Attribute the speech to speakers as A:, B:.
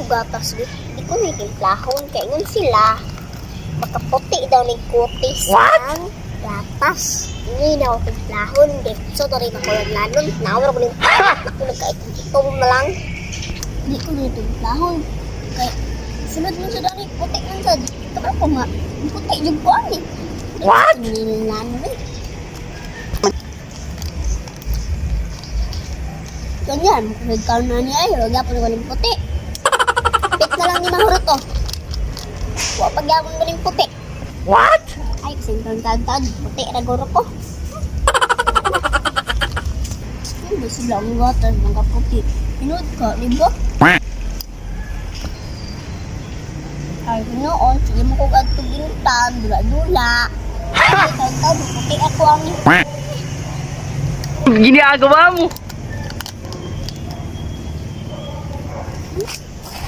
A: Gatas di, di ko na timplahon kay ingon sila makaputi daw ning kutis ang gatas. Hindi na ako timplahon, diretso na rin ako naglanon. Nawar ko ning ako nagkaitom na lang. Di ko na timplahon kay sunod mo sa dani puti man sad. Kabalo ko nga puti jud ko ani.
B: What?
A: Nilanon eh. Ganyan, nagkaroon na niya ay, wag po ko ning puti. Pit na lang ni Mahurot oh. Wa pagyapon ko ning puti.
B: What?
A: Ay, kasing tag tag, puti ra guro ko. Hindi sila ang gatas, mga puti. Pinod ka, di ba? Ay, noon, sige mo kong adto gintan, dula-dula. Ay, tag tag, puti ako ang
B: Ginagawa mo.